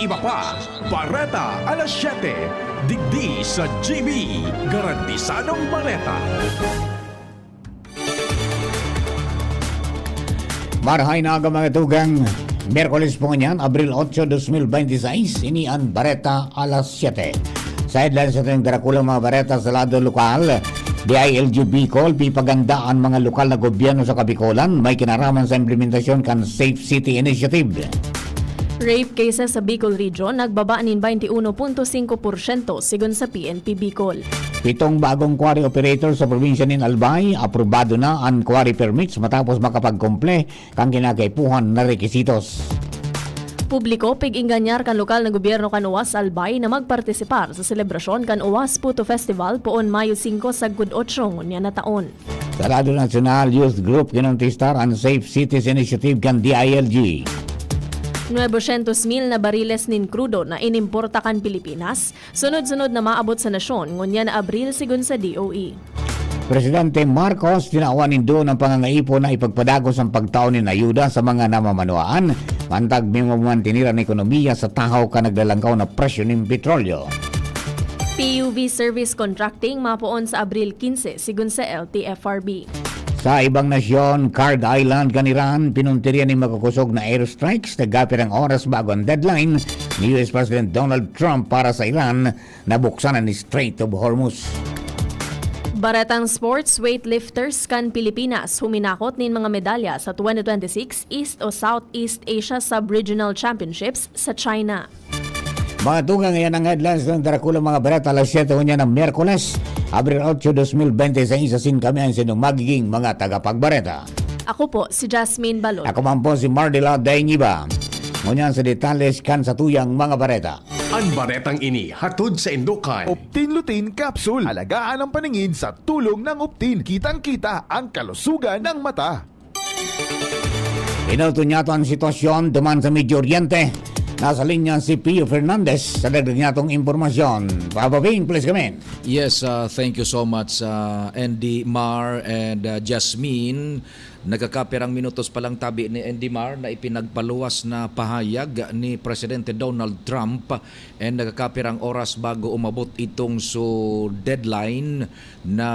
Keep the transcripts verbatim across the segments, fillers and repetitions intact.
Iba pa, Bareta alas siyete, digdi sa G B, garantisadong bareta. Marahay na aga, mga tugang. Miyerkules po ngunyan, Abril otso, dos mil bente seis, ini an Bareta alas siyete. Sa headlines natin, darakula mga bareta sa lado lokal. D I L G Bicol, pipaganda an mga lokal na gobyerno sa Kabikolan, may kinaraman sa implementasyon kan Safe City Initiative. Rape cases sa Bicol Region nagbaba nin bainti uno punto singko porsyento, sigon sa P N P Bicol. Pitong bagong quarry operator sa probinsya nin Albay, aprobado na an quarry permits matapos makapagkumple kan kinakaipuhan na requisitos. Publiko, pig-ingganyar kan lokal na gobyerno kan Oas Albay na magpartisipar sa selebrasyon kan Oas Puto Festival poon Mayo singko sagkod otso ngunyan na taon. Sa lado nasyonal, youth group kinontestar an Safe Cities Initiative kan D I L G. Nuebosyentos mil na bariles nin krudo na inimporta kan Pilipinas, sunod-sunod na maabot sa nasyon ngunyan na Abril, sigon sa D O E. Presidente Marcos, tinawan nindo ng pangangaipo na ipagpadagos ang pagtao nin ayuda sa mga namamanwaan, mantag may mamantinir an ekonomiya sa tahaw kan naglalangkaw na presyo nin petrolyo. P U V service contracting mapoon sa Abril quince, sigon sa L T F R B. Sa ibang nasyon, Kurd Island kan Iran, pinuntiryan nin makukosog na airstrikes, nagkapirang oras bago ang deadline ni U S President Donald Trump para sa Iran na buksan an Strait of Hormuz. Baretang sports, weightlifters kan Pilipinas huminakot nin mga medalya sa twenty twenty-six East o Southeast Asia Sub-Regional Championships sa China. Mga tugang, iyan ang headlines ng Darakula mga Bareta alas siyete ngunyan na Miyerkules, Abril otso, dos mil bente seis, asin kami ang sinong magiging mga tagapagbareta. Ako po si Jasmine Balot. Ako man po si Mardela Daingiba. Ngunyan sa detalles kan satuyang mga bareta. An baretang ini hatod sa Indokan. Optin Lutein Capsule. Alagaan ang paningin sa tulong ng Optin. Kitang-kita ang kalusugan ng mata. Inuto niya to ang sitwasyon duman sa Medio Oriente. Nasa linya si Pio Fernandez sa dagdag niya tong impormasyon. Papa Bing, please come in. Yes, uh, thank you so much, uh, Andy Mar and, uh, Jasmine. Nagkakapirang minutos pa lang tabi ni Andy Mar na ipinagpaluwas na pahayag ni Presidente Donald Trump, and nagkakapirang oras bago umabot itong so deadline na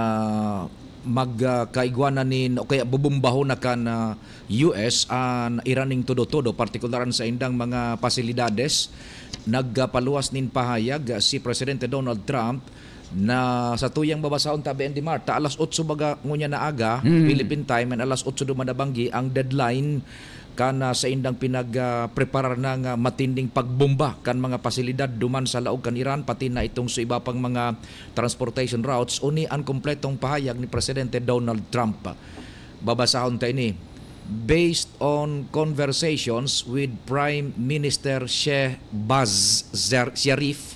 mag, ah, kaigwanan nin o kaya bubumbaho na kan, ah, U S an Iran ning todo-todo, partikular an saindang mga pasilidades. Nagpaluwas nin pahayag si Presidente Donald Trump na sa tuyang babasahon tabi, Andy Mar, ta alas otso baga ngunyan na aga, Mm. Philippine time, and alas otso duman na banggi ang deadline kan, ah, saindang pinag, ah, preparar na nga matinding pagbomba kan mga pasilidad duman sa laog kan Iran, pati na itong sa iba pang mga transportation routes, uni an kompletong pahayag ni Presidente Donald Trump. Babasahon ta ini. Based on conversations with Prime Minister Shehbaz Zar-, Sharif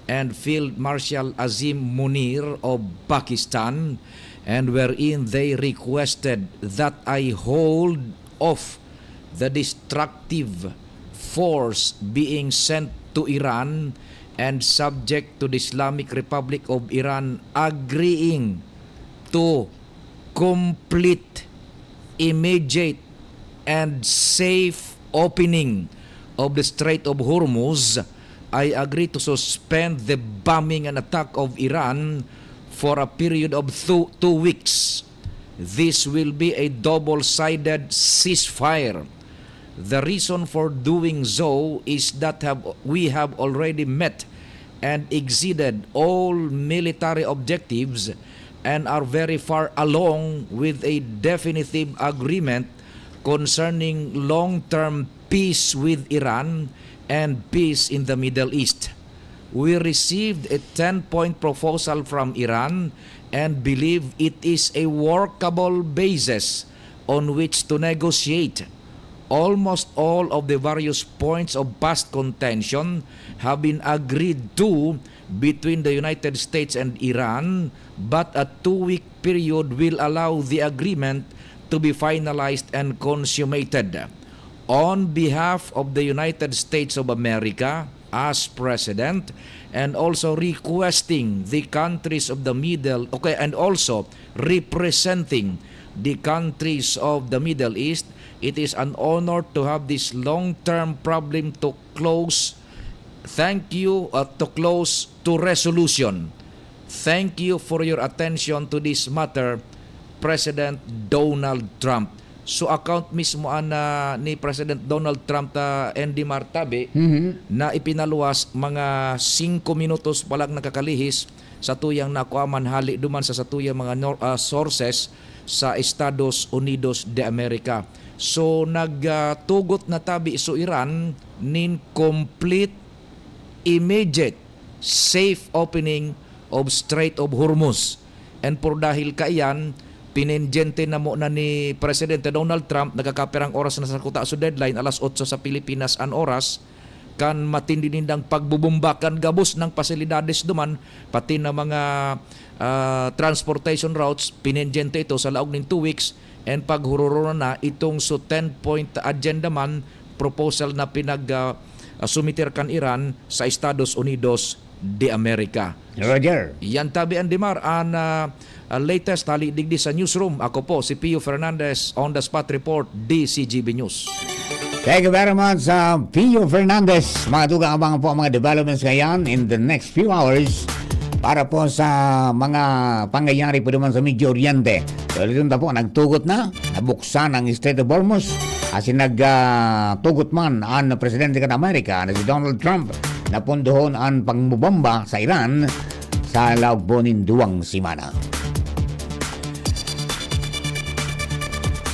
and Field Marshal Azim Munir of Pakistan, and wherein they requested that I hold off the destructive force being sent to Iran and subject to the Islamic Republic of Iran agreeing to complete, immediate, and safe opening of the Strait of Hormuz, I agree to suspend the bombing and attack of Iran for a period of two, two weeks. This will be a double-sided ceasefire. The reason for doing so is that have, we have already met and exceeded all military objectives and are very far along with a definitive agreement concerning long-term peace with Iran and peace in the Middle East. We received a ten-point proposal from Iran and believe it is a workable basis on which to negotiate. Almost all of the various points of past contention have been agreed to between the United States and Iran, but a two-week period will allow the agreement to be finalized and consummated. On behalf of the United States of America, as President, and also requesting the countries of the Middle, okay, and also representing the countries of the Middle East, it is an honor to have this long-term problem to close Thank you, uh, to close to resolution. Thank you for your attention to this matter, President Donald Trump. So, account mismo ana ni President Donald Trump ta N D Martabi Mhm. na ipinaluwas mga singko minutos pa lang nakakalihis sa tuyang nakuha man hali duman sa satuyang mga nor-, ah, sources sa Estados Unidos de America. So, nag, ah, tugot na tabi so Iran nin complete, immediate, safe opening of Strait of Hormuz. And por dahil kaiyan, pinendyente na mo na ni Presidente Donald Trump, nagkakapirang oras na sa kuta so deadline, alas otso sa Pilipinas an oras, kan matindi nindang pagbubumba kan gabos ng pasilidades duman, pati na mga, ah, transportation routes, pinendyente ito sa laog nin two weeks, and paghururuna na itong so ten-point agenda man proposal na pinag, ah, ah, sumiter kan Iran sa Estados Unidos de America. Roger. Yan tabi an Dimar, an, ah, ah, latest hali digdi sa newsroom. Ako po si Pio Fernandez, on the spot report, D C G B News. Thank you very much, uh, Pio Fernandez. Mga tugang, abangan po ang mga developments ngayon in the next few hours para po sa mga pangyayari po naman sa Medio Oriente. So, ulitin ta po, nagtugot na, nabuksan ang Strait of Hormuz. Asin nag, ah, tugot man ang Presidente kan Amerika na si Donald Trump na pundohon ang pagmubomba sa Iran sa laog po nin duwang semana.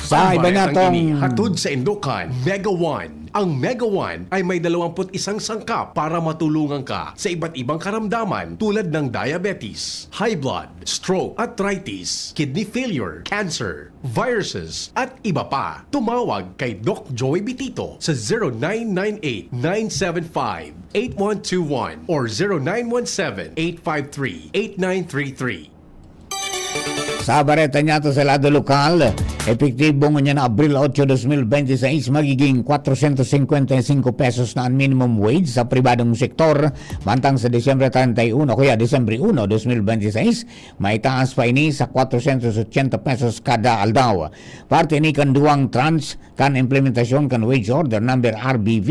Sa Ang iba baretang natong ini hatod sa Indokan, Mega One. Ang Mega One ay may dalawampu't isang sangkap para matulungan ka sa iba't ibang karamdaman tulad ng diabetes, high blood, stroke, arthritis, kidney failure, cancer, viruses, at iba pa. Tumawag kay Doc Joy Bitito sa zero nine nine eight, nine seven five, eight one two one or zero nine one seven, eight five three, eight nine three three. Sa bareta niya to sa lado lokal, epektibo ngunyan na Abril otso, dos mil bente y seis, magiging kwatrosyentos singkwenta y singko pesos na ang minimum wage sa pribadong sektor, mantang sa Disyembre treinta y uno, kuya, Disyembre uno, dos mil bente y seis, maitaas pa ini sa kwatrosyentos ochenta pesos kada aldaw. Parte ni kan duwang tranche kan implementasyon kan Wage Order Number R B V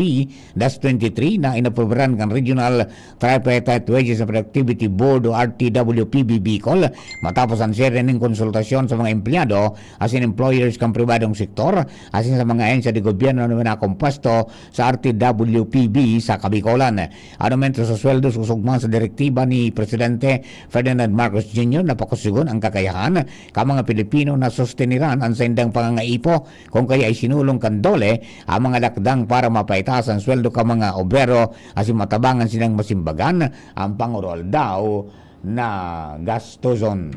dash twenty-three na inaprobaran kan Regional Tripartite Wages and Productivity Board o R T W P B Bicol, matapos ang serye nin konsultasyon sa mga empleyado asin employers kan pribadong sektor, asin sa mga ahensya de gobyerno na minakompuesto sa R T W P B sa Kabicolan. An aumento sa sweldos kosog man sa direktiba ni Presidente Ferdinand Marcos Junior na pakusugon ang kakayahan kan mga Pilipino na susteniran an saindang pangangaipo, kun kaya isinulong kan DOLE ang mga lakdang para mapaitaas an sweldo kan mga obrero asin matabangan sinang masimbagan an pangoroaldaw na gastoson.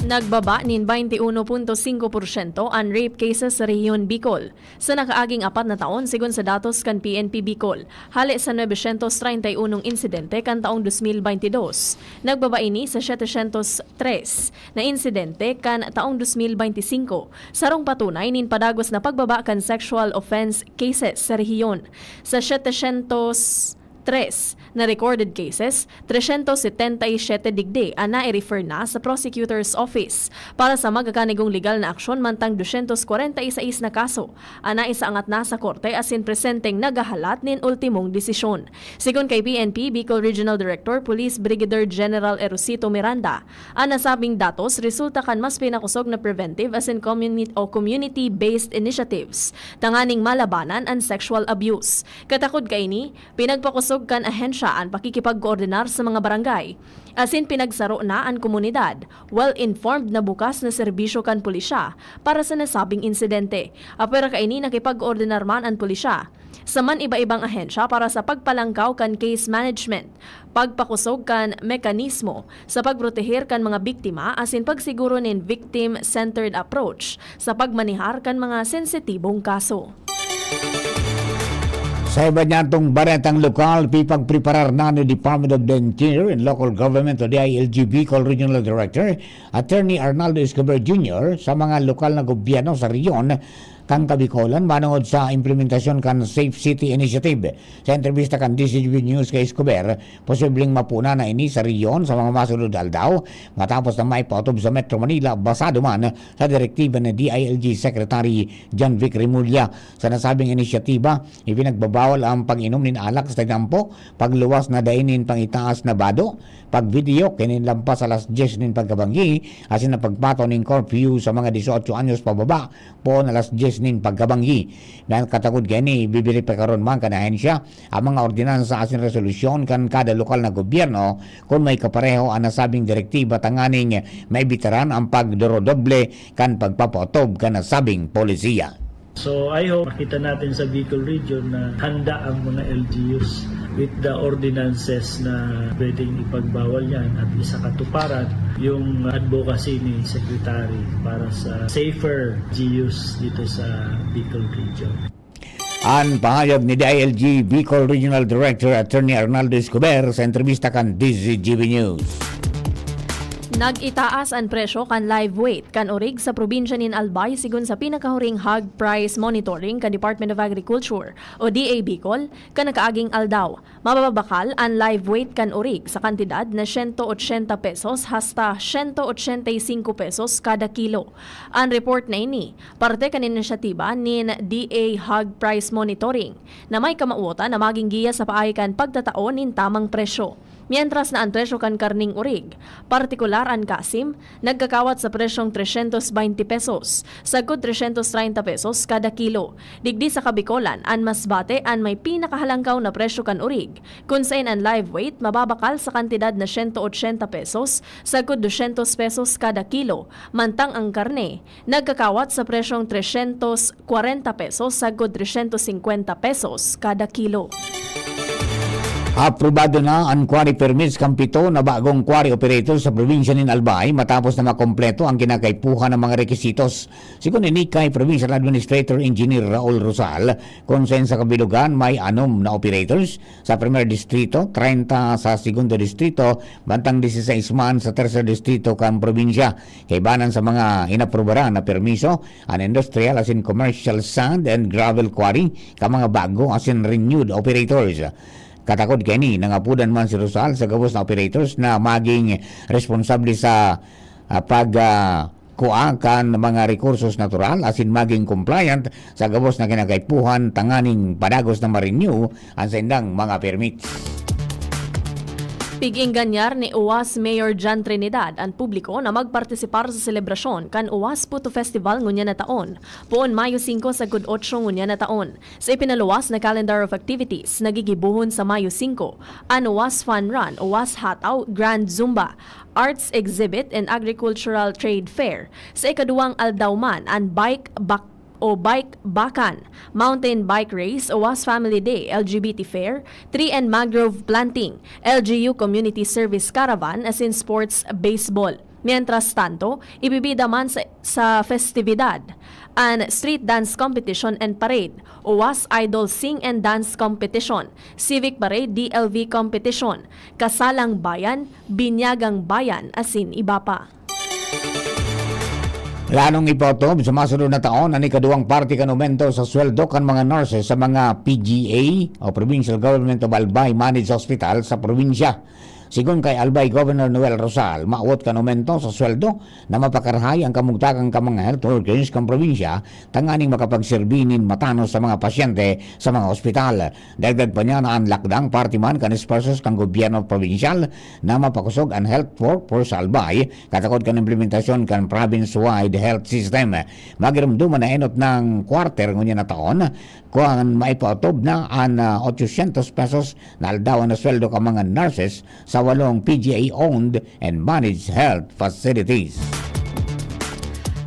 Nagbaba nin baynte uno punto singko porsyento an rape cases sa Rehiyon Bicol sa nakaaging apat na taon, segun sa datos kan P N P Bicol. Hale sa nuebe syentos treinta y unong insidente kan taong dos mil baynte dos, nagbaba ini sa siyete syentos tres na insidente kan taong dos mil baynte singko, sarong patunay nin padagos na pagbaba kan sexual offense cases sa rehiyon. Sa siyete syentos tres na recorded cases, tresyentos setenta y siyete digdi an nai-refer na sa Prosecutor's Office para sa magakanigong legal na aksyon, mantang dosyentos kwarenta y sais na kaso an naisaangat na sa korte asin presenteng naghahalat nin ultimong desisyon. Segun kay P N P Bicol Regional Director Police Brigadier General Erosito Miranda, an nasabing datos resulta kan mas pinakosog na preventive asin communi-, o community-based initiatives tanganing malabanan an sexual abuse. Katakod kaini, pinagpakosog kan ahensya an pakikipagkoordinar sa mga barangay, asin pinagsaro na an komunidad, well-informed na bukas na serbisyo kan pulisya para sa nasabing insidente. Apwera kaini, nakipagkoordinar man an pulisya sa man iba-ibang ahensya para sa pagpalangkaw kan case management, pagpakosog kan mekanismo sa pagproteher kan mga biktima asin pagsiguro nin victim-centered approach sa pagmanehar kan mga sensitibong kaso. Sa iba niyatong baretang lokal, pipagpreparar na ni Department of the Interior and Local Government o D I L G Bicol Regional Director Attorney Arnaldo Escobar Junior sa mga lokal na gobyerno sa rehiyon kan Kabicolan manongod sa implementasyon kan Safe City Initiative. Sa entrebista kan D Z G B News kay Escobar, posibleng mapuna na ini sa rehiyon sa mga masunod na aldaw, matapos na maipaotob sa Metro Manila, basado man sa direktiba ni D I L G Secretary John Vic Remulla. Sa nasabing inisyatiba, ipinagbabawal ang pag-inom nin alak sa tinampo, pagluwas na dai nin pangitaas na bado, pag-video kaini lampas alas dyes nin pagkabanggi, asin ang pagpataw nin curfew sa mga dieciocho anyos pababa, poon alas dyes nin pagkabanggi. Nagkatagod kaini, bibiripikaron man kan ahensya ang mga ordinansa asin resolusyon kan kada lokal na gobyerno kun may kapareho an nasabing direktiba tanganing maibitaran ang pagdorodoble kan pagpapaotob kan nasabing polisiya. So, I hope makita natin sa Bicol Region na handa ang mga L G Us with the ordinances na pwedeng ipagbawal yan at isakatuparan yung advocacy ni Secretary para sa safer L G Us dito sa Bicol Region. An pahayag ni D I L G Bicol Regional Director Attorney Arnaldo Escobar sa entrebista kan D Z G B News. Nag-itaas an presyo kan live weight kan orig sa probinsya nin Albay, sigon sa pinakahuring hog price monitoring kan Department of Agriculture o D A Bicol kan nakaaging aldaw. Mababakal an live weight kan orig sa kantidad na siyento otsenta pesos hasta siyento otsenta y singko pesos kada kilo. An report na ini, parte kan inisyatiba nin D A Hog Price Monitoring, na may kamawotan na magin giya sa paagi kan pagtatao nin tamang presyo. Mientras na an presyo kan karning orig, partikular an kasim, nagkakawat sa presyong trescientos veinte pesos, sagkod trescientos treinta pesos kada kilo. Digdi sa Kabikolan, an masbate an may pinakahalangkaw na presyo kan orig, kun saen an live weight mababakal sa kantidad na siyento otsenta pesos, sagkod dusyentos pesos kada kilo, mantang ang karne nagkakawat sa presyong trescientos kwarenta pesos sagkod trescientos singkwenta pesos kada kilo. Aprobado na an quarry permits kan pito na bagong quarry operator sa probinsya nin Albay matapos na makompleto ang kinakaipuhan ng mga requisitos. Sigon ini kay Provincial Administrator Engineer Raul Rosal, kun saen sa kabilugan may anom na operators sa Primer Distrito, treinta sa Segundo Distrito, mantang dieciséis man sa Tercer Distrito kan probinsya. Kaibanan sa mga inaprubaran na permiso, an industrial asin commercial sand and gravel quarry kan mga bago asin renewed operators. Katakod kaini, nangapodan man si Rosal sa gabos na operators na maging responsable sa, ah, pag, ah, kua kan mga rekursos natural asin maging compliant sa gabos na kinakaipuhan tanganing padagos na ma-renew an saindang mga permits. Pig-ingganyar ni Oas Mayor John Trinidad an publiko na magpartisipar sa selebrasyon kan Oas Puto Festival ngunyan na taon, poon Mayo singko sagkod otso ngunyan na taon. Sa ipinaluwas na calendar of activities, nagigibohon sa Mayo singko an Oas Fun Run, Oas Hataw, Grand Zumba, Arts Exhibit and Agricultural Trade Fair. Sa ikaduwang aldaw man, an Bike Bak o Bike Bakan, Mountain Bike Race, Oas Family Day, L G B T Fair, Tree and Mangrove Planting, L G U Community Service Caravan, asin Sports Baseball. Mientras tanto, ibibida man sa, sa festibidad an Street Dance Competition and Parade, Oas Idol Sing and Dance Competition, Civic Parade, D L V Competition, Kasalang Bayan, Binyagang Bayan, asin iba pa. Planong ipaotob sa masunod na taon an ikaduwang parte kan aumento sa sweldo kan mga nurses sa mga P G A o Provincial Government of Albay Managed Hospital sa probinsya. Sigon kay Albay Governor Noel Rosal, mawot kan aumento sa sweldo na mapakarahay ang kamugtakan kan mga health workers kan probinsya tanganing makapagserbi nin matanos sa mga pasyente sa mga ospital. Dagdag pa niya na an lakdang parte man kan esfuerzos kan gobyerno probinsyal na mapakosog an health workforce sa Albay, katakod kan implementasyon kan province-wide health system. Magirumduman na enot na quarter ngunyan na taon, kun maipaotob na an, ah, ochocientos pesos na aldawan na sweldo kan mga nurses sa walong P G A-owned and managed health facilities.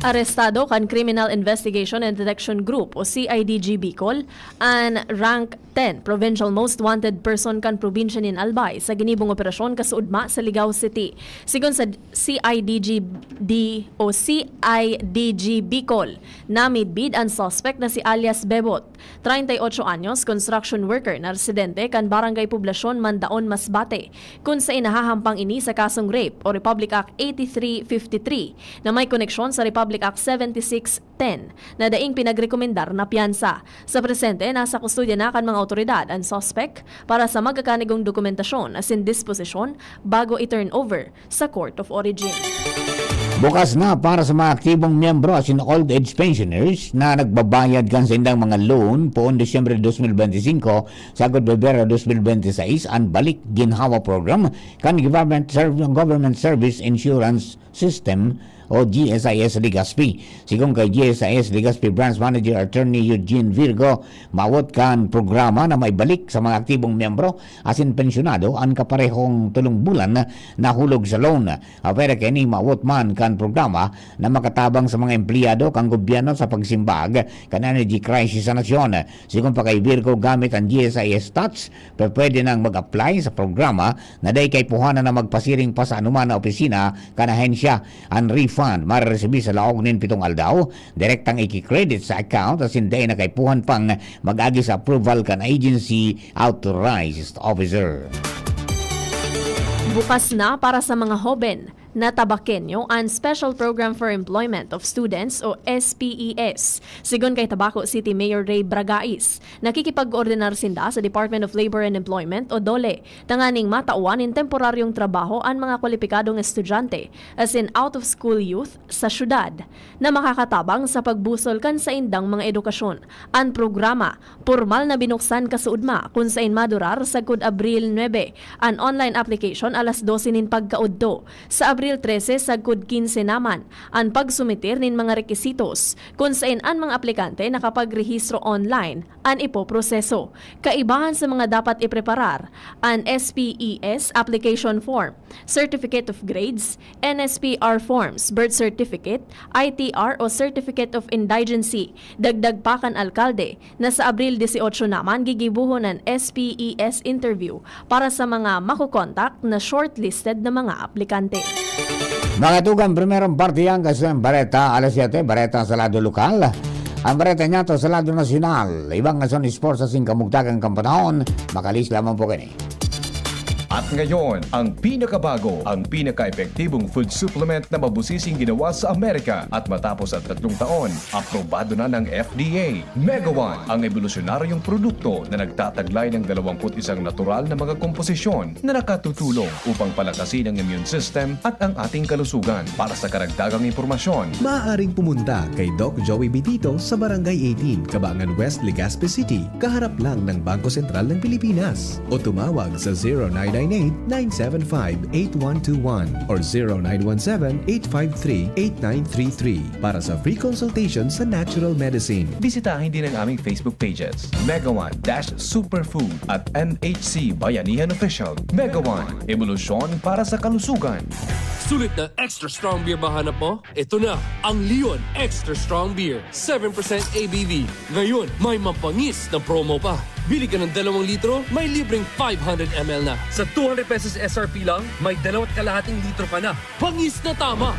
Arestado kan Criminal Investigation and Detection Group o C I D G Bicol an Rank ten Provincial Most Wanted Person kan probinsya nin Albay sa ginibong operasyon kasuodma sa Ligao City. Sigon sa C I D G D o C I D G Bicol, namidbid an suspect na si alias Bebot, treinta y ocho anyos, construction worker na residente kan Barangay Poblacion, Mandaon, Masbate, kun saen nahahampang ini sa kasong rape o Republic Act eighty-three fifty-three na may koneksyon sa Republic Act seventy-six ten na daing pinagrekomendar na piyansa. Sa presente, nasa kustodya na kan mga awtoridad an suspek para sa magkakanigong dokumentasyon asin disposisyon bago i-turn over sa Court of Origin. Bukas na para sa mga aktibong miyembro asin old age pensioners na nagbabayad kan saindang mga loan poon Disyembre dos mil benti singko sagkod Pebrero dos mil benti sais an Balik Ginhawa Program kan Government Serv-, Government Service Insurance System o G S I S Legazpi. Sigon kay G S I S Legazpi Branch Manager Attorney Eugene Virgo, mawot kan programa na maibalik sa mga aktibong miyembro asin pensyonado an kaparehong tolong bulan na hulog sa loan. Apwera kaini, mawot man kan programa na makatabang sa mga empleyado kan gobyerno sa pagsimbag kan energy crisis sa nasyon. Sigon pa kay Virgo, gamit an G S I S Touch, pwede nang mag-apply sa programa na dai kaipuhan na magpasiring pa sa anuman na opisina kan ahensya. An refund mareresibi sa laog nin pitong aldaw, direktang iki-credit sa account asin dai na kaipuhan pang mag-agi sa approval kan agency authorized officer. Bukas na para sa mga hoben na Tabaqueño an Special Program for Employment of Students o S P E S. Sigon kay Tabaco City Mayor Ray Bragais, nakikipag-koordinar sinda sa Department of Labor and Employment o DOLE tanganing matawan nin temporaryong trabaho an mga kwalipikadong estudyante asin out-of-school youth sa syudad na makakatabang sa pagbusol kan saindang mga edukasyon. An programa, pormal na binuksan kasuodma kun sain madurar sagkod Abril nuebe. An online application alas dose nin pagkaudto. Sa Abril trese sagkod kinse naman an pagsumitir nin mga rekisitos, kun sain an mga aplikante nakapagrehistro online an ipoproseso. Kaibahan sa mga dapat ipreparar, an S P E S application form, Certificate of Grades, N S P R forms, birth certificate, I T R o Certificate of Indigency. Dagdag pa kan alkalde na sa Abril dieciocho naman gigibohon an S P E S interview para sa mga makokontak na shortlisted na mga aplikante. Mga tugang, primerong parte yan, kasi ang bareta, alas siyete, bareta sa lado lokal. Ang bareta niya to sa lado nasyonal. Ibang nga son sports sa singkamugtagang kampanaon, makalis lamang po kini. At ngayon, ang pinakabago, ang pinaka-epektibong food supplement na mabusising ginawa sa Amerika. At matapos ang tatlong taon, aprobado na ng F D A. Mega One, ang ebolusyonaryong produkto na nagtataglay ng dalawampu't isang natural na mga komposisyon na nakatutulong upang palakasin ang immune system at ang ating kalusugan. Para sa karagdagang impormasyon, maaaring pumunta kay Doc Joey Bitito sa Barangay eighteen, Kabangan West, Legazpi City, kaharap lang ng Bangko Sentral ng Pilipinas. O tumawag sa zero nine nine eight, nine seven five, eight one two one or zero nine one seven, eight five three, eight nine three three para sa free consultation sa natural medicine. Bisitahin din ang aming Facebook pages, Mega One dash Superfood at M H C Bayanihan Official. Mega One, ebolusyon para sa kalusugan. Sulit na extra strong beer ba hanap mo? Ito na ang Leon Extra Strong Beer, seven percent A B V. Ngayon, may mabangis na promo pa. Bili ka ng dalawang litro, may libreng five hundred M L na. Sa two hundred pesos S R P lang, may dalawat kalahating litro ka na. Bangis na tama!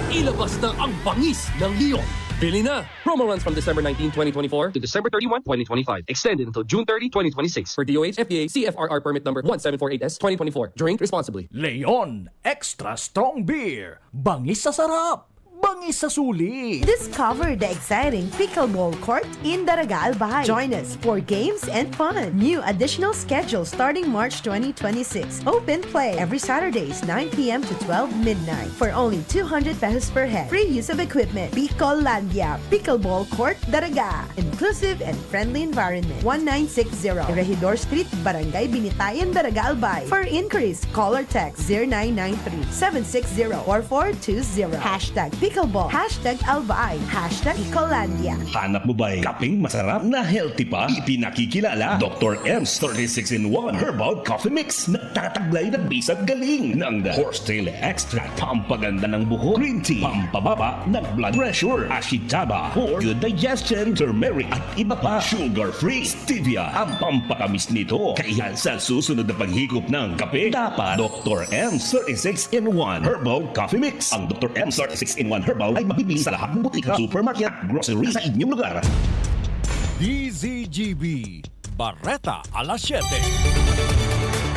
Ilabas na ang bangis ng Leon. Bili na! Promo runs from December nineteen, twenty twenty-four to December thirty-one, twenty twenty-five. Extended until June thirty, twenty twenty-six. For D O H, F D A, C F R R permit number one seven four eight S twenty twenty-four. Drink responsibly. Leon Extra Strong Beer. Bangis sa sarap! Bangis sa sulit! Discover the exciting pickleball court in Daraga, Albay. Join us for games and fun. New additional schedule starting March twenty twenty-six. Open play every Saturdays, nine p m to twelve midnight, for only two hundred pesos per head. Free use of equipment. Pickleball Court, Daraga. Inclusive and friendly environment. One nine six zero Regidor Street, Barangay Binitayan, Daraga, Albay. For inquiries, call or text zero nine nine three, seven six zero, four four two zero. Hashtag pickleball. Hashtag Albay. Hashtag Picklelandia. Hanap mo ba'y kapeng masarap na healthy pa? Ipinakikilala, Doktor M's thirty-six in one Herbal Coffee Mix. Nagtataglay ng bisag galing ng horsetail extract, pampaganda ng buhok, green tea, pampababa ng blood pressure, ashitaba for good digestion, turmeric at iba pa. Sugar-free, stevia ang pampatamis nito. Kaya sa susunod na paghigop ng kape, dapat Doktor M thirty-six in one Herbal Coffee Mix. Ang Doktor M thirty-six in one Herbal ay mabibili sa lahat ng butika, supermarket at grocery sa inyong lugar. D Z G B, Bareta alas siyete.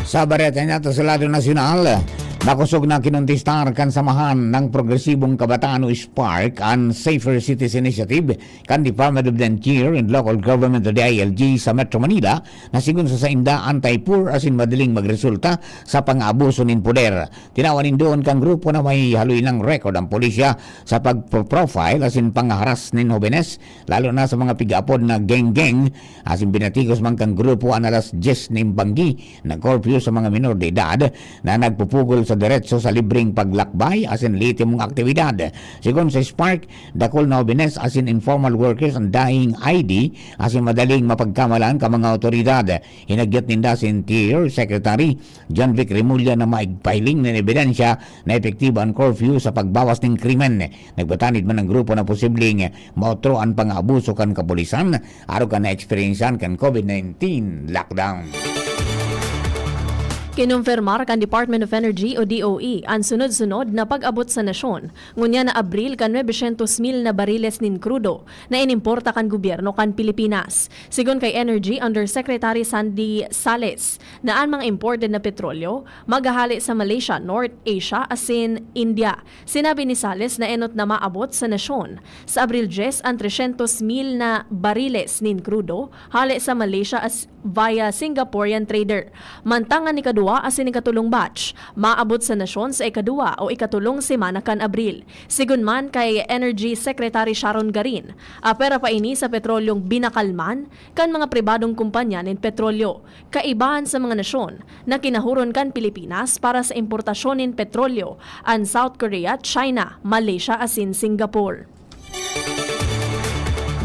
Sa bareta niya to sa lado nasyonal, Nakosog na kinontistar kan Samahan ng Progresibong Kabataan o spark an Safer Cities Initiative kan Department of the Interior and Local Government o D I L G sa Metro Manila na sigon sa sainda anti-poor asin madaling magresulta sa pang-aabuso nin poder. Tinawan nin duon kan grupo na may haloy nang record ang pulisya sa pagpo-profile asin pangharas nin hobenes, lalo na sa mga pigaapod na geng-geng, asin binatikos man kan grupo an alas dyes nin banggi na curfew sa mga minor de edad na nagpupugol sa diretso sa libreng paglakbay asin lehitimong aktibidad. Sigon sa spark, dakul na hobenes asin informal workers an daing I D asin madaling mapagkamalan kan mga awtoridad. Hinagyat ninda si Interior Secretary John Vic Remulla na maigpahiling nin ebidensya na epektibo an curfew sa pagbawas nin krimen. Nagpatanid man ang grupo na posibleng maotro an pang-aabuso kan kapulisan arog kan naeksperyensyahan kan COVID nineteen lockdown. Kinumpirmar kan Department of Energy o D O E an sunod-sunod na pag-abot sa nasyon ngunyan na Abril kan nuebe syentos mil na bariles nin krudo na inimporta kan gobyerno kan Pilipinas. Sigon kay Energy Undersecretary Sandy Sales na an mga imported na petrolyo maghahali sa Malaysia, North Asia asin India. Sinabi ni Sales na enot na maabot sa nasyon sa Abril dyes an tresyentos mil na bariles nin krudo hale sa Malaysia as via Singaporean trader. Mantang an ikaduwa asin ikatolong batch maabot sa nasyon sa ikaduwa o ikatolong semana kan Abril. Sigon man kay Energy Secretary Sharon Garin, apwera pa ini sa petrolyong binakalman kan mga pribadong kumpanya nin petrolyo. Kaibahan sa mga nasyon na kinahuron kan Pilipinas para sa importasyon nin petrolyo, an South Korea, China, Malaysia asin Singapore.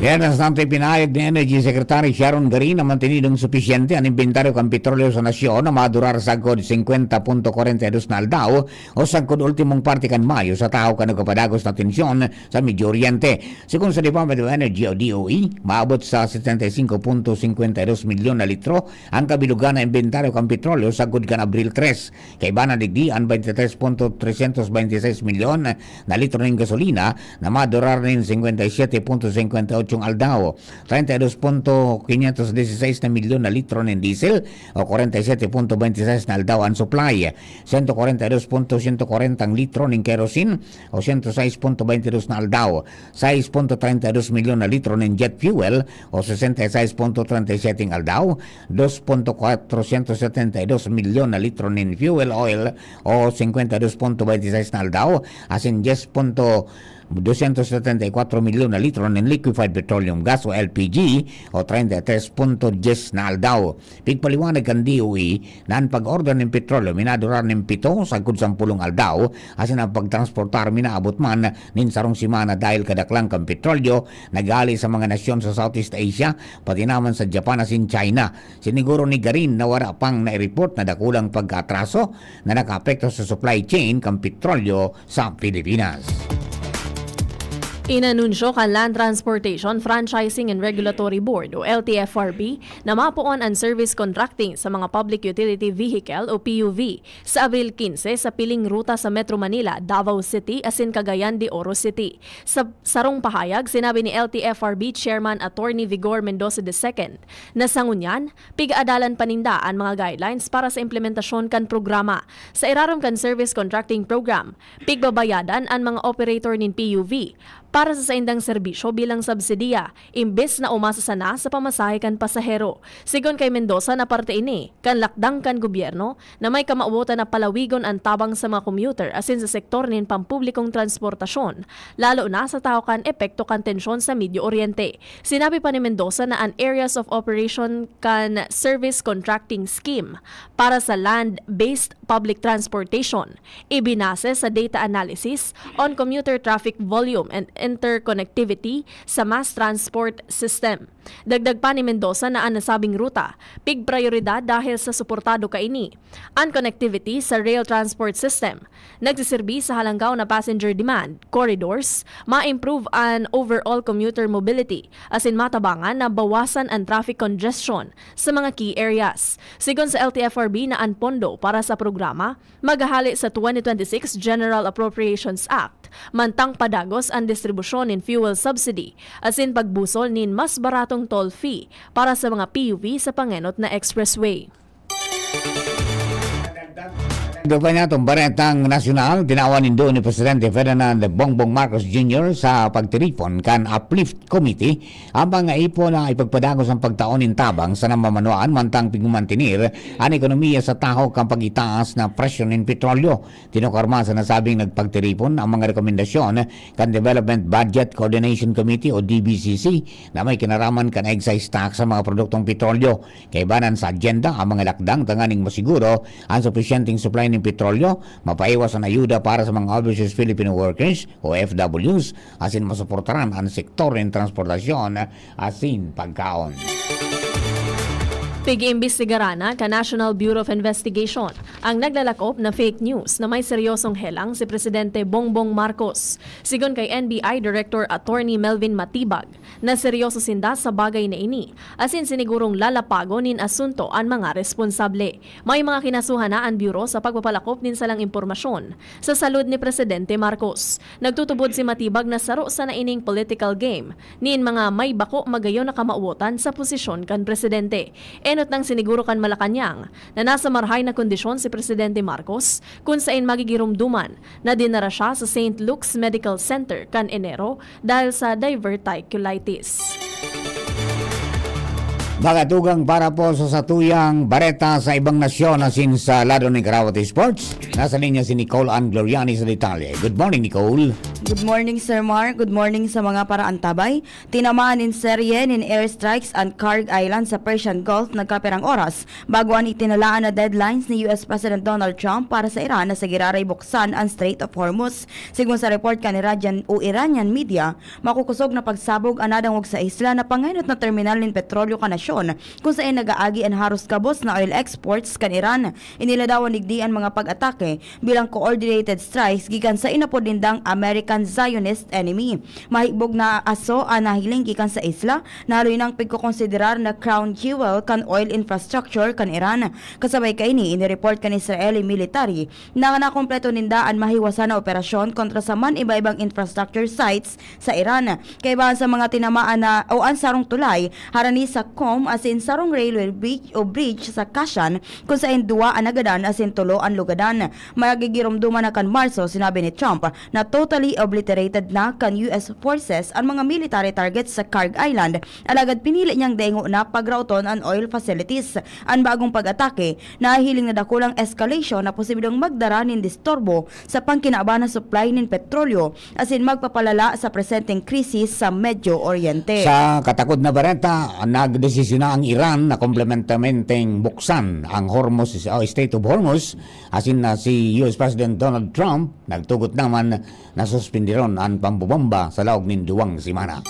Yan ang santay pinahayag ni Energy Secretary Sharon Garin na mantinidong supisyente an imbentaryo kan petrolyo sa nasyon na madurar sagkod singkwenta punto kwarenta y dos na aldaw o sagkod ultimong parte kan Mayo sa tahaw kan nagpapadagos na tensyon sa Medio Oriente. Sigon sa Department of Energy o D O E, maabot sa setenta y cinco punto cincuenta y dos milyon na litro an kabilugan na imbentaryo kan petrolyo sagkod kan Abril tres. Kaiba na digdi an twenty-three punto tresyentos bente y seis milyon na litro nin gasolina na madurar nin singkwenta y siyete punto singkwenta y otso aldaw, treinta y dos punto quinientos dieciséis na milyon na litro nin diesel o kwarenta y siyete punto bente y seis na aldaw an supply, sento kwarenta y dos punto sento kwarenta litro nin kerosene o sento sais punto bente dos na aldaw, sais punto treinta y dos milyon na litro nin jet fuel o sesenta y sais punto treinta y siyete aldaw, dos punto kwatrosyentos setenta y dos milyon na litro nin fuel oil o singkwenta y dos punto bente y sais na aldaw, asin dyes punto dosyentos setenta y kwatro milyon na litro nin liquefied petroleum gas o L P G o treinta y tres punto dyes na aldaw. Pigpaliwanag kan D O E na an pag-order nin petrolyo minadurar nin pito sagkod sampolong aldaw, asin an pagtransportar minaabot man nin sarong semana dahil kadaklan kan petrolyo naghahali sa mga nasyon sa Southeast Asia, pati naman sa Japan asin China. Siniguro ni Garin na wara pang naireport na dakulang pagkaatraso na nakaapekto sa supply chain kan petrolyo sa Pilipinas. Inanunsyo kan Land Transportation, Franchising and Regulatory Board o L T F R B na mapoon an service contracting sa mga public utility vehicle o P U V sa Abril quince sa piling ruta sa Metro Manila, Davao City asin Cagayan de Oro City. Sa sarong pahayag, sinabi ni L T F R B Chairman Attorney Vigor Mendoza the second na sa ngunyan, pig-aadalan pa ninda an mga guidelines para sa implementasyon kan programa. Sa irarom kan Service Contracting Program, pigbabayadan an mga operator nin P U V para sa saindang serbisyo bilang subsidiya, imbes na umasa sana sa pamasahe kan pasahero. Sigon kay Mendoza na parte ini kan lakdang kan gobyerno na may kamawotan na palawigon an tabang sa mga commuter asin sa sektor nin pampublikong transportasyon, lalo na sa tahaw kan epekto kan tensyon sa Medio Oriente. Sinabi pa ni Mendoza na an areas of operation kan Service Contracting Scheme para sa land-based public transportation ibinase sa data analysis on commuter traffic volume and interconnectivity sa mass transport system. Dagdag pa ni Mendoza na an nasabing ruta pigprayoridad dahil sa suportado kaini an connectivity sa rail transport system, nagsiserbi sa halanggaw na passenger demand corridors, ma-improve an overall commuter mobility, asin matabangan na bawasan an traffic congestion sa mga key areas. Sigon sa L T F R B na an pondo para sa programa maghahali sa twenty twenty-six General Appropriations Act, mantang padagos an distribusyon nin fuel subsidy asin pagbusol nin mas baratong toll fee para sa mga P U V sa pangenot na expressway. Dupa niya itong baretang nasyonal, tinawan nindo ni Presidente Ferdinand Bongbong Marcos Junior sa pagtiripon kan Uplift Committee ang mga ipon na ipagpadagos ang pagtaon nin tabang sa namamanuan mantang pigmamantinir an ekonomiya sa tahaw kan pag-itaas na presyo nin petrolyo. Tinukar man sa nasabing nagpagtiripon ang mga rekomendasyon kan Development Budget Coordination Committee o D B C C na may kinaraman kan excise tax sa mga produktong petrolyo. Kaibanan sa agenda ang mga lakdang tanganing masiguro ang supisyenteng supply nin petrolyo, mapaiwas an ayuda para sa mga overseas Filipino workers o O F Ws, asin masuportaran an sektor nin transportasyon asin pagkaon. Pig-iimbestigaran na kan National Bureau of Investigation ang naglalakop na fake news na may seryosong helang si Presidente Bongbong Marcos. Sigon kay N B I Director Attorney Melvin Matibag na seryoso sinda sa bagay na ini, asin sinigurong lalapagon nin asunto an mga responsable. May mga kinasuhan na an Bureau sa pagpapalakop nin salang impormasyon sa salud ni Presidente Marcos. Nagtutubod si Matibag na saro sana ining political game nin mga may bako magayon na kamawotan sa posisyon kan presidente. Enot nang siniguro kan Malacañang na nasa marahay na kondisyon si Presidente Marcos, kun saen magigiromdoman na dinara siya sa Saint Luke's Medical Center kan Enero dahil sa diverticulitis. Mga tugang para po sa satuyang bareta sa ibang nasyon asin sa lado nin Karawat Sports. Nasa linya si Nicole Ann Gloriani sa detalye. Good morning, Nicole. Good morning, Sir Mar. Good morning sa mga paraantabay. Tinamaan nin serye nin airstrikes an Kharg Island sa Persian Gulf nagkapirang oras bago an itinalaan na deadlines ni U S President Donald Trump para sa Iran na sa giraray buksan an Strait of Hormuz. Sigon sa report kan Iranian o Iranian media, makukosog na pagsabog an nadangog sa isla na pangenot na terminal nin petrolyo kan nasyon, kun saen nag-aagi an haros gabos na oil exports kan Iran. Iniladawan digdi an mga pag-atake bilang coordinated strikes gikan sa inapod nindang American Zionist enemy. Mahigbog na aso an nahiling gikan sa isla na haloy nang pagkokonsiderar na crown jewel kan oil infrastructure kan Iran. Kasabay kaini, inireport kan Israeli military na nakompleto ninda an mahiwasan na operasyon kontra sa man iba-ibang infrastructure sites sa Iran. Kaibahan sa mga tinamaan na o an sarong tulay harani sa Qom asin sarong railway bridge o bridge sa Kashan, kun saen duwa an nagadan asin tolo an lugadan. Magigiromdoman na kan Marso, sinabi ni Trump na totally obliterated na kan U S forces an mga military targets sa Kharg Island, alagad pinili niyang daingo na pagraoton an oil facilities. An bagong pag-atake nahihiling na dakulang escalation na posibleng magdara nin disturbo sa pangkinaban na supply nin petrolyo asin magpapalala sa presenteng krisis sa Medio Oriente. Sa katakod na bareta, nagdesisyon na ang Iran na komplementamente buksan ang Hormuz o Strait of Hormuz, asin na si U S President Donald Trump nagtugot naman na suspindiron an pambobomba sa laog nin duwang semana.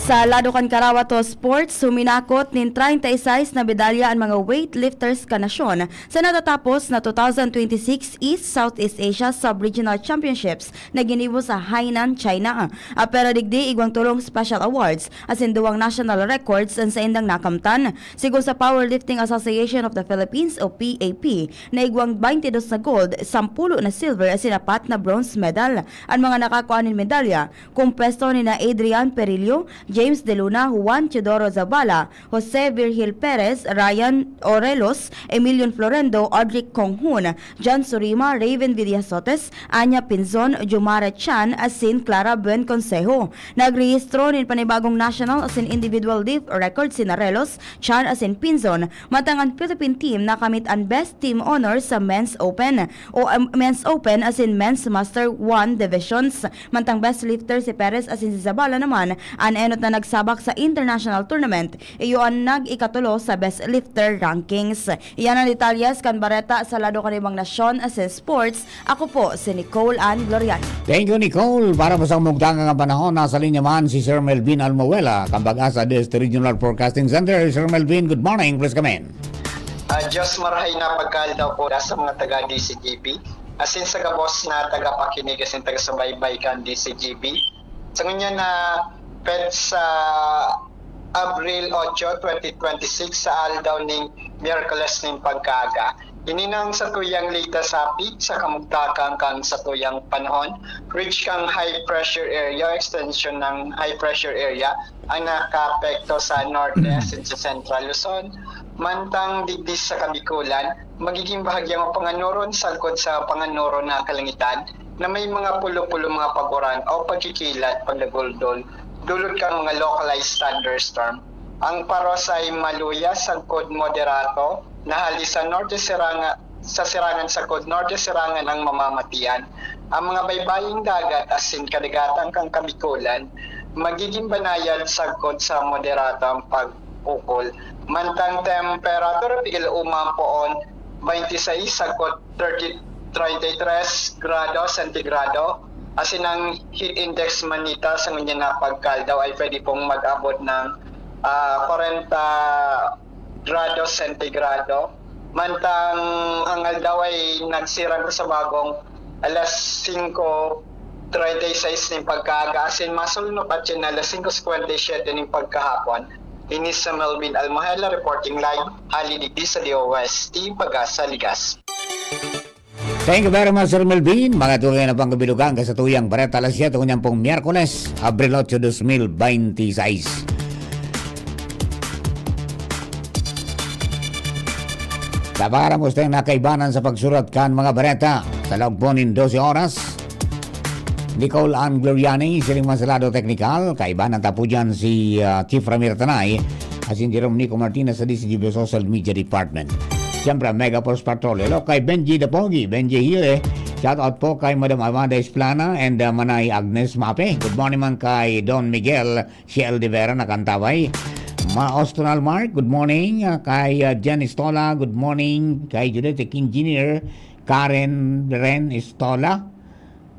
Sa lado kan Karawat o sports, huminakot nin treinta y seis na medalya an mga weightlifters kan nasyon sa natatapos na two thousand twenty-six East Southeast Asia Sub-Regional Championships na ginibo sa Hainan, China. Apera digdi, igwang tolong special awards asin duwang national records an saindang nakamtan. Sigon sa Powerlifting Association of the Philippines o P A P, naigwang twenty-dos na gold, sampulo na silver asin apat na bronze medal. An mga nakakua nin medalya, kumpuesto nina Adrian Perillo, James De Luna, Juan Teodoro Zabala, Jose Virgil Perez, Ryan Orelos, Emilion Florendo, Audric Conghun, John Surima, Raven Villasotes, Anya Pinzon, Jomara Chan asin Clara Buen Consejo. Nagrehistro nin panibagong national asin individual lift record sina Relos, Chan asin Pinzon, mantang an Philippine team nakamit an best team honor sa Men's Open o, um, Men's Open asin Men's Master one divisions. Mantang best lifter si Perez asin si Zabala naman an enot na nagsabak sa international tournament, iyo an nag-ikatulo sa best lifter rankings. Iyan an detalyes kan bareta sa lado kan ibang nasyon asin sports. Ako po si Nicole Ann Gloriani. Thank you, Nicole. Para po sa mugtang nga panahon, nasa linya man si Sir Melvin Almuela, kan Pag-asa District Regional Forecasting Center. Sir Melvin, good morning. Please come in. Ah, Diyos marahay na pagkaaldaw po sa mga taga D C G B. Asin sa gabos na tagapakinig asin taga-subaybay kan D C G B. Sa ngunyan na petsa Abril otso, twenty twenty-six, sa aldaw ning Miyerkules ning pagkaaga. Ini nang satuyang latest update sa kamugtakan kan satuyang panahon, rich kan high pressure area, extension ng high pressure area ang nakaapekto sa Norte asin sa Central Luzon. Mantang digdi sa Kabikulan, magiging bahagyang mapanganoron sagkod sa panganoron na kalangitan na may mga pulo-pulo mga paguran o pagkikilat, pagdaguldol, dulot kan mga localized thunderstorm. Ang paros ay maluya sagkod moderato na hali sa norte siranga, sa sirangan sagkod norte sirangan ang mamamatian. Ang mga baybaying dagat asin kadagatan kan Kabikulan magiging banayad sagkod sa moderatong pag-ukol. Mantang temperatura pigil uma ang poon, twenty-six sagkod thirty, treinta y tres grado sentigrado, asin ang heat index manita sa ngunyan na pagkaldaw ay pwede pong mag-abot ng ah, kwarenta grado sentigrado. Mantang ang aldaw ay nagsirang ko sa bagong alas singko treinta y seis nin pagkaaga, asin masulnop at yun alas singko cincuenta y siete nin pagkahapon. Ini si Melvin Almohela reporting live, hali digdi sa D O S T, Pagasa, Ligas. Thank you very much, Sir Melvin. Mga tunay na pangkabilugan, kasatuyang bareta alas siyete ngunyan pong Miyerkules, Abril otso, dos mil bente y seis. Sa pagkaramusta na kaibanan sa pagsurat kan mga bareta, sa laog po nin dose oras, Nicole Ann Gloriani, siring man sa lado teknikal, kaibanan ta po dyan si, ah, Chief Ramir Tanay, asin Jerome Nico Martinez sa D C G B Social Media Department. Siyempre, ang Mega Force Patrol. Hello kay Benji the Pogi, Benji here eh. Shout out po kay Madam Amanda Esplana and, ah, Manay Agnes Mape. Good morning man kay Don Miguel, Shell de Vera, nakantabay. Ma Ostonal Mark, good morning. Ah, kay, ah, Jen Estola, good morning. Kay Judith Engineer, Karen Ren Estola,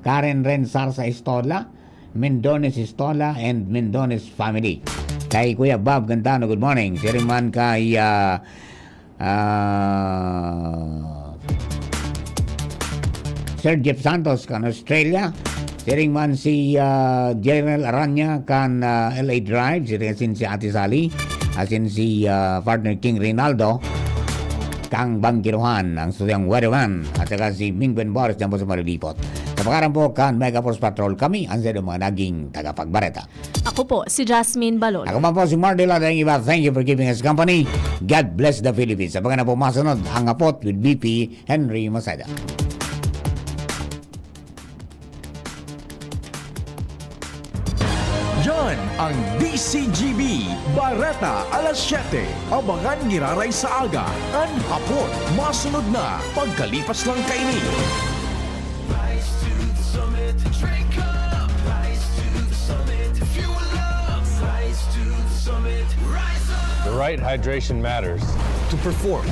Karen Ren Sarsa Estola, Mendones Estola, and Mendones family. Kay Kuya Bob Gantano, good morning. Siring man kay, ah, ah, Sir Jeff Santos kan Australia. Siring man si, ah, General Aranya kan, ah, L A Drive. Siring asin si Ate Sally. Asin si, ah, partner King Rinaldo. Kang Bangkiruhan, ang suyang weatherman. At saka si Mingwen Boris dyan po sa Marilipot. Sa pangalan po kan Mega Force Patrol, kami ang sa mga naging tagapagbareta. Ako po, si Jasmine Balolo. Ako man po si Mardy Ladang Iba. Thank you for keeping us company. God bless the Philippines. Sa mga na po masunod, ang Hapot with B P Henry Maceda. Yan ang D C G B, Bareta alas siyete. Abangan giraray sa aga, an Hapot. Masunod na, pagkalipas lang kaini. Rise to the summit, drink up. Rise to the summit, fuel up. Rise to the summit, rise up. The right hydration matters. To perform.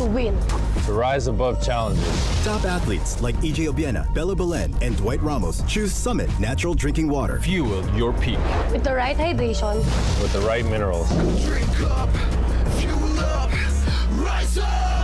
To win. To rise above challenges. Top athletes like E J Obiena, Bello Belen, and Dwight Ramos choose Summit Natural Drinking Water. Fuel your peak. With the right hydration. With the right minerals. Drink up, fuel up, rise up.